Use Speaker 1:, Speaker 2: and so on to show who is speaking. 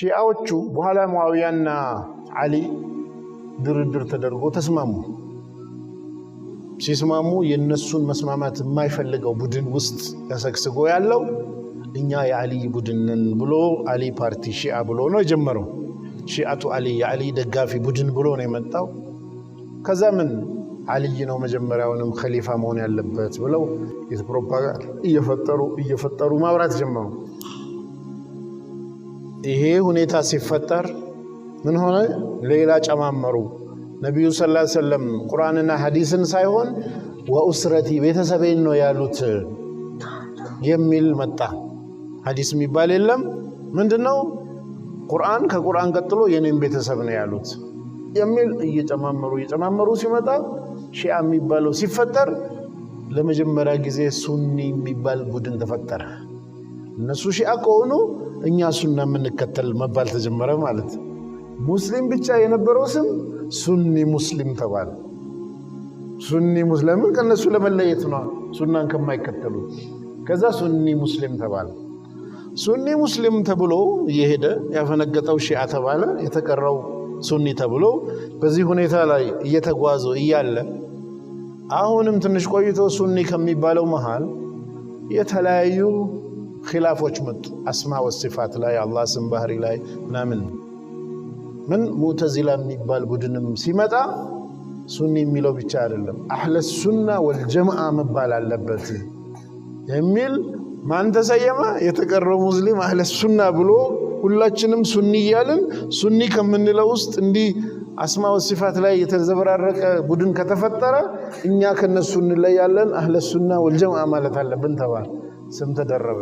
Speaker 1: ሺዓዎቹ በኋላ ሙዓዊያና ዓሊ ድርድር ተደርጎ ተስማሙ። ሲስማሙ የእነሱን መስማማት የማይፈልገው ቡድን ውስጥ ተሰግስጎ ያለው እኛ የዓሊ ቡድን ነን ብሎ አሊ ፓርቲ ሺዓ ብሎ ነው የጀመረው። ሺዓቱ አሊ፣ የዓሊ ደጋፊ ቡድን ብሎ ነው የመጣው። ከዛ ምን ዓልይ ነው መጀመሪያውንም ኸሊፋ መሆን ያለበት ብለው ፕሮፓጋንዳ እየፈጠሩ እየፈጠሩ ማብራት ጀመሩ። ይሄ ሁኔታ ሲፈጠር ምን ሆነ? ሌላ ጨማመሩ። ነቢዩ صلى الله عليه وسلم ቁርአንና ሐዲስን ሳይሆን وأسرتي ቤተሰቤን ነው ያሉት የሚል መጣ። ሐዲስ የሚባል የለም። ምንድነው? ቁርአን፣ ከቁርአን ቀጥሎ የኔን ቤተሰብ ነው ያሉት የሚል እየጨማመሩ እየጨማመሩ ሲመጣ ሺዓ የሚባለው ሲፈጠር ለመጀመሪያ ጊዜ ሱኒ የሚባል ቡድን ተፈጠረ። እነሱ ሺዓ ከሆኑ እኛ ሱና የምንከተል መባል ተጀመረ ማለት። ሙስሊም ብቻ የነበረው ስም ሱኒ ሙስሊም ተባለ። ሱኒ ሙስሊም ከእነሱ ለመለየት ነው፣ ሱናን ከማይከተሉ። ከዛ ሱኒ ሙስሊም ተባለ። ሱኒ ሙስሊም ተብሎ እየሄደ ያፈነገጠው ሺዓ ተባለ፣ የተቀረው ሱኒ ተብሎ በዚህ ሁኔታ ላይ እየተጓዙ እያለ አሁንም ትንሽ ቆይቶ ሱኒ ከሚባለው መሃል የተለያዩ ኺላፎች መጡ። أسماء وصفات ላይ፣ አላህ ስም ባህሪ ላይ ምናምን ምን ሙዕተዚላ የሚባል ቡድንም ሲመጣ ሱኒ የሚለው ብቻ አይደለም፣ أهل السنة والجماعة መባል አለበት የሚል ማን ተሰየመ? የተቀረው ሙስሊም أهل السنة ብሎ ሁላችንም ሱኒ እያልን ሱኒ ከምንለው ውስጥ እንዲህ أسماء وصفات ላይ የተዘበራረቀ ቡድን ከተፈጠረ እኛ ከነሱ እንለያለን፣ أهل السنة والجماعة ማለት አለብን ተባለ። ስም ተደረበ።